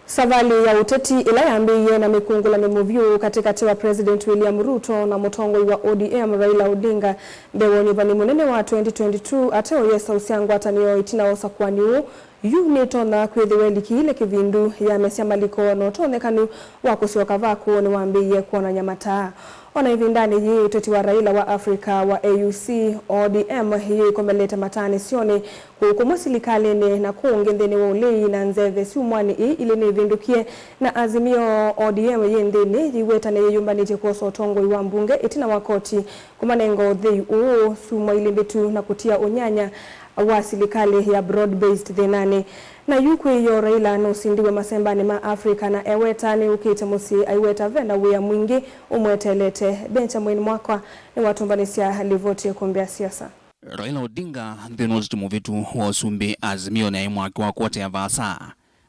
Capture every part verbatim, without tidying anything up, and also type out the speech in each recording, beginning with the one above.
Savalĩ ya ũteti ĩla yambĩĩie na mĩkũngũlanyo mũvyũ katĩkatĩ wa President William Ruto na mũtongoi wa O D M Raila Odinga mbee wa ũnyuvani mũnene wa twenty twenty-two ate ũyesa ũsya ngwatanĩo ĩtina wa ũsakũani ũũ, yu nĩtonya kwĩthĩwa ĩlikiile kĩvindu yamesya maliko na ũtonyekanu wa kũsyoka vakũũ nĩwambĩĩie kwonany'a mataa. O na ĩvindanĩ yĩĩ, ũteti wa Raila wa Africa wa A U C, O D M, yu ĩkomelete mataanĩsyonĩ, kũu kũmwe silikalĩnĩ na kũngĩ nthĩnĩ wa ũlei na nzeve syumwanĩ ii ilĩ nĩivĩndũkie, na Azimio, O D M yĩ nthĩnĩ, yĩwetane yĩyũmbanĩtye kwosa ũtongoi wa mbunge ĩtina wa koti kũmanenga ũthei ũũ syumwa ilĩ mbĩtu na kũtia ũnyanya wa silikalĩ ya broad-based thĩnanĩ. Na yu kwĩ ĩyoo, Raila nũsindiwe masembanĩ ma Africa na eweta nĩũkĩte mũsyĩ aiweta ve na wĩa mwingĩ ũmweteelete. Benjamin Mwakwa nĩwatũmbanĩsya livoti ĩkũmbĩ ya siasa. Raila Odinga nthĩnĩ wa ũteti mũvĩtu wa ũsumbĩ Azimio nĩ aĩ mwaki wa kwotea vaasa.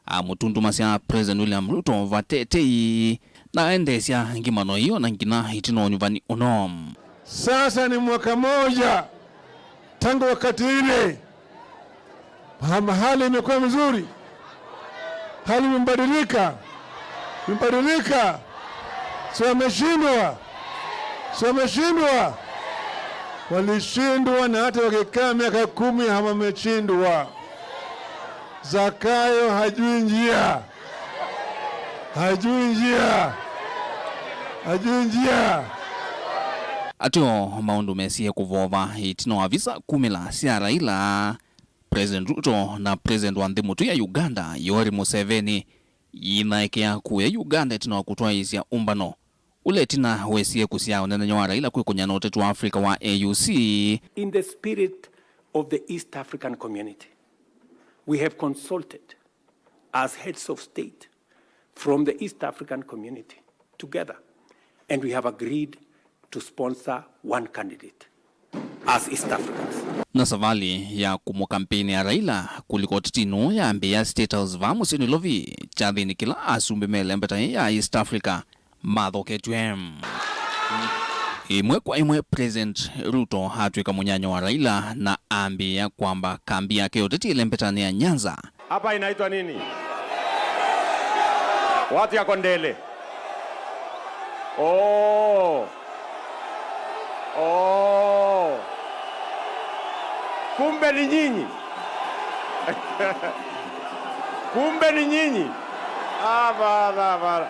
Amũtundumasya President William Ruto vate tei, na aendeesya ngimano ĩyo na nginya ĩtina wa ũnyuvani ũno. Sasa ni mwaka moja tangu wakati ile. Ha-, hali imekuwa mzuri, hali imebadilika, imebadilika. Si wameshindwa? Si wameshindwa? Walishindwa, na hata wakikaa miaka kumi hawameshindwa. Zakayo hajui njia. Hajui njia. Hajui njia. Ateo maũndũ mesie kũvova ĩtina wa visa kumĩla sya Raila, President Ruto na President wa nthĩ mũtũi ya Uganda, Yoweri Museveni, yĩnaekea kũya Uganda ĩtina wa kũtwaĩĩsya ũmbano ũla ĩtina wesie kũsyaa ũnenany'a wa Raila kwĩkũny'a na ũteti wa Africa wa A U C. In the spirit of the East African community, we have consulted as heads of state from the East African community together, and we have agreed to sponsor one candidate as East Africans. Na savalĩ ya kũmũkampeinĩa Raila kũlika ũtetinĩ ũũ yambĩĩa State House vaa mũsyĩ Nairobi, kyathĩnĩ kĩla asumbĩ me lembeta ya East Africa mathoketw'e. Ĩmwe kwa ĩmwe, President Ruto atw'ĩka mũnyanya wa Raila na ambĩĩa kwamba kambi yake ya ũteti ĩlembetanĩ ya Nyanza. Hapa inaitwa nini? Watu ya Kondele. Oh. Oh. Kumbe ni nyinyi. Kumbe ni nyinyi. Hapana, hapana.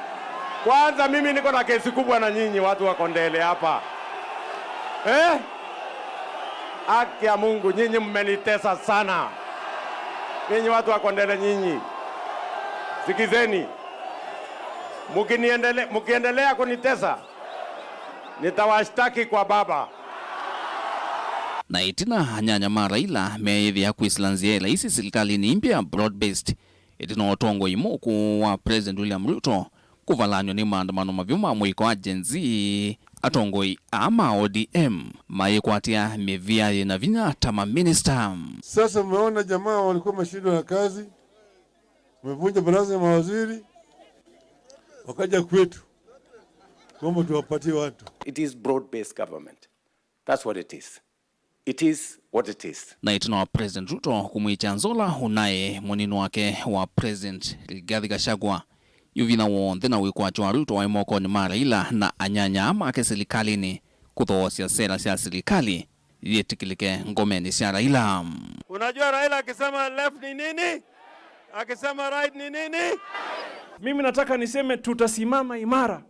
Kwanza mimi niko na kesi kubwa na nyinyi watu wa Kondele hapa. Eh? Haki ya Mungu, nyinyi mmenitesa sana. Nyinyi watu wa Kondele nyinyi. Sikizeni. Mukiniendele-, mukiendelea kunitesa, nitawashtaki kwa Baba. Na ĩtina, anyanya ma Raila meeyĩthĩa kwĩsĩla nzĩa ĩla ĩsĩ silikalĩnĩ ĩmbya ya broad-based, ĩtina wa ũtongoi mũkũ wa President William Ruto kũvalanywa nĩ maandamano mavyũ ma mũiko wa Gen Z, atongoi aa ma O D M mayĩkwatĩa mĩvĩa yĩ na vinya ta maminista. Sasa mmeona jamaa walikuwa wameshindwa na kazi, wamevunja baraza ya mawaziri, wakaja kwetu kwamba tuwapatie watu. It is broad-based government. That's what it is. It is what it is. Na ĩtina wa President Ruto kũmwĩkya nzola ũnaĩ mũnini wake wa President Rigathi Gachagua, yu vinya w'onthe na wĩkwatyo wa Ruto waĩ mokonĩ ma Raila na anyanya make silikalĩnĩ kũthoosya sera sya silikalĩ yĩtĩkĩlĩke ngomenĩ sya Raila. Unajua Raila akisema left ni nini? Akisema right ni nini? Mimi nataka niseme tutasimama imara.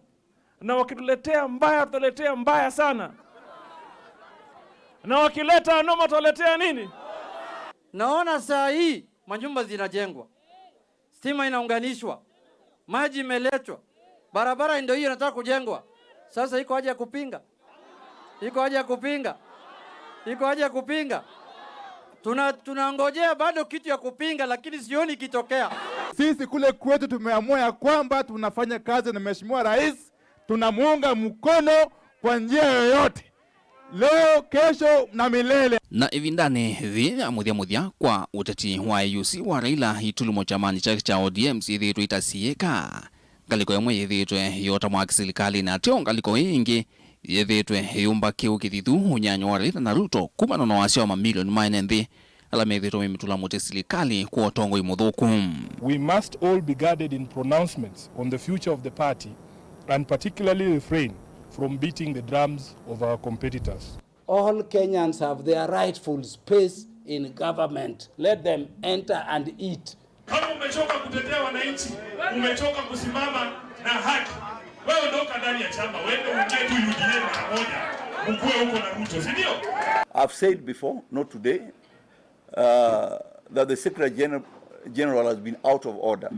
Na wakituletea mbaya, tutaletea mbaya sana. Na wakileta noma, tutaletea nini? Naona saa hii manyumba zinajengwa, stima inaunganishwa, maji imeletwa, barabara ndio hiyo inataka kujengwa. Sasa iko haja ya kupinga? Iko haja ya kupinga? Iko haja ya kupinga? Tuna-, tunangojea bado kitu ya kupinga, lakini sioni ikitokea. Sisi kule kwetu tumeamua ya kwamba tunafanya kazi na Mheshimiwa Rais, tunamuunga mkono kwa njia yoyote. Leo, kesho na milele. Na ĩvindanĩ yĩĩ ya mũthya mũthya kwa ũteti wa A U C wa Raila, itulumo kyamanĩ kyake kya O D M syĩthĩĩtwe itasiĩka. Ngalĩko ĩmwe yĩthĩĩtwe yota mwaki silikalĩnĩ, ateo ngalĩko ĩĩ ĩngĩ yĩthĩĩtwe ĩyũmba kĩu kĩthithu ũnyanya wa Raila na Ruto kumana na wasya wa mamilioni ma ene nthĩ ala methĩĩtwe maimĩtũla mũtĩ silikalĩ kwa ũtongoi mũthũku. We must all be guarded in pronouncements on the future of the party and particularly refrain from beating the drums of our competitors. All Kenyans have their rightful space in government. Let them enter and eat. Kama umechoka kutetea wananchi, umechoka kusimama na haki, wewe ondoka ndani ya chama, uende uingie tu U D A mara moja, mkuwe huko na Ruto, si ndio? I've said before, not today, uh, that the Secretary General, General has been out of order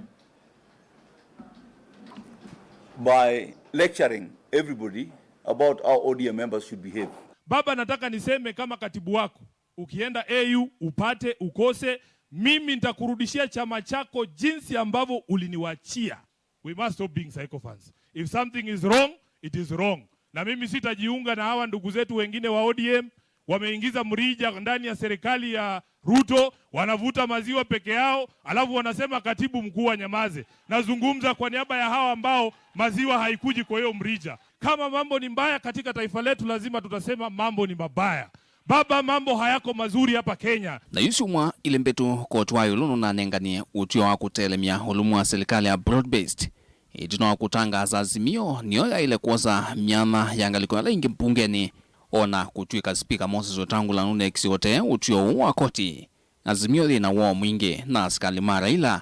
by lecturing everybody about how O D M members should behave. Baba, nataka niseme kama katibu wako, ukienda A U, upate, ukose, mimi nitakurudishia chama chako jinsi ambavyo uliniwachia. We must stop being sycophants. If something is wrong, it is wrong. Na mimi sitajiunga na hawa ndugu zetu wengine wa O D M, wameingiza mrija ndani ya serikali ya Ruto, wanavuta maziwa peke yao, alafu wanasema katibu mkuu anyamaze. Nazungumza kwa niaba ya hawa ambao maziwa haikuji kwa hiyo mrija. Kama mambo ni mbaya katika taifa letu, lazima tutasema mambo ni mabaya. Baba, mambo hayako mazuri hapa Kenya. Na yu syumwa ilĩ mbĩtu, koti wa ĩũlũ nũnanenganie ũtw'ĩo wa kũtelemya ũlũmu wa silikalĩ ya broad-based. Ĩtina wa kũtangaasa, Azimio nĩyo yaĩle kwosa myanya ya ngalĩko ĩla ĩngĩ mbungenĩ. O na kũtw'ĩka Spika Moses Wetangula nũneekisye ũtee ũtw'ĩo ũũ wa koti, Azimio yĩ na woo mwingĩ na asikalĩ ma Raila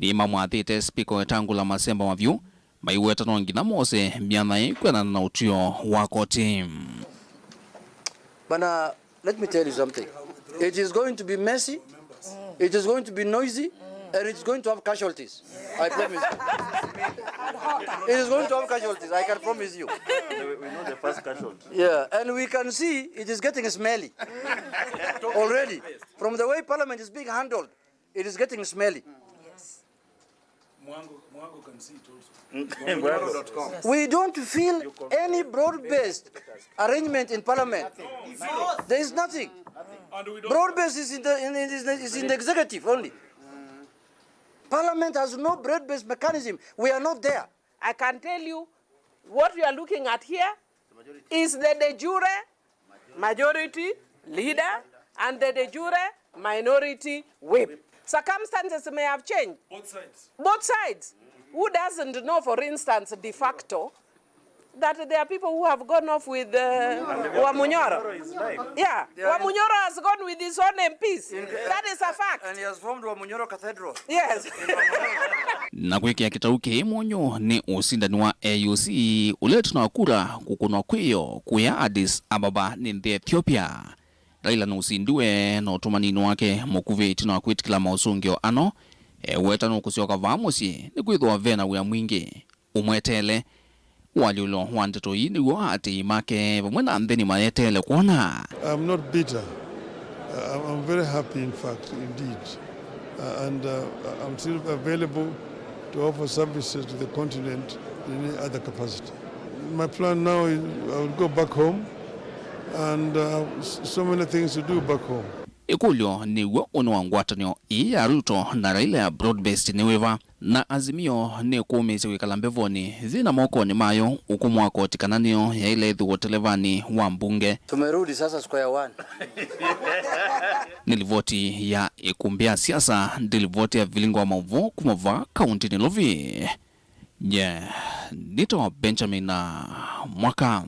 nĩmamwathĩte Spika Wetangula masemba mavyũ, maiweta no nginya mose myanya ĩĩ kwĩanana na ũtw'ĩo wa koti. Bana, let me tell you something. It is going to be messy, it is going to be noisy, and it's going to have casualties. I promise you. It is going to have casualties, I can promise you. We, we know the first casualty. Yeah, and we can see it is getting smelly already. From the way parliament is being handled, it is getting smelly. Yes. Mwango, Mwango can see it also. Mwango dot com. We don't feel any broad-based arrangement in parliament. There is nothing. Broad-based is in the, in, in, is in the executive only. Parliament has no broad-based mechanism. We are not there. I can tell you, what you are looking at here is the de jure majority leader and the de jure minority whip. Circumstances may have changed. Both sides. Both sides. Who doesn't know, for instance, de facto, that there are people who have gone off with, uh, Wamunyoro. Yeah, Wamunyoro has gone with his own M Ps. That is a fact. And he has formed Wamunyoro Cathedral. Yes. Na kwĩkĩa kĩtau kĩĩ mũnyũ nĩ ũsindani wa A U C ũla ĩtina wa kura kũkũnwa kwĩyo kũya Addis Ababa nĩ nthĩ Ethiopia. Raila nũsindiwe na ũtũmaninĩ wake mũkuvĩ ĩtina wa kwĩtĩkĩla maũsũngĩo ano, eweta nũkũsyoka vaa mũsyĩ nĩkwĩthĩwa ve na wĩa mwingĩ ũmweteele. Ũalyũlo wa ndeto ii nĩw'o aatĩĩi make vamwe na nthĩ nĩmayeteele kwona. I'm not bitter. I'm, I'm very happy, in fact, indeed. Uh, and, uh, I'm still available to offer services to the continent in any other capacity. My plan now is I will go back home and, uh, s-, so many things to do back home. Ĩkũlyo nĩw'o ũnĩ wa ngwatanĩo ii ya Ruto na Raila ya broad-based nĩ wĩva? Na Azimio nĩkũmĩĩsya kwĩkala mbevonĩ yĩ na mokonĩ mayo ũkũmũ wa koti kana nĩyo yaĩle ĩthĩwa ũtelevanĩ wa mbunge. Tumerudi sasa square one. Nĩ livoti ya ĩkumbi ya siasa, ndi livoti ya vilingo wa maũvoo kuma vaa kaunti Nairobi. Nye nĩtawa Benjamin Mwaka.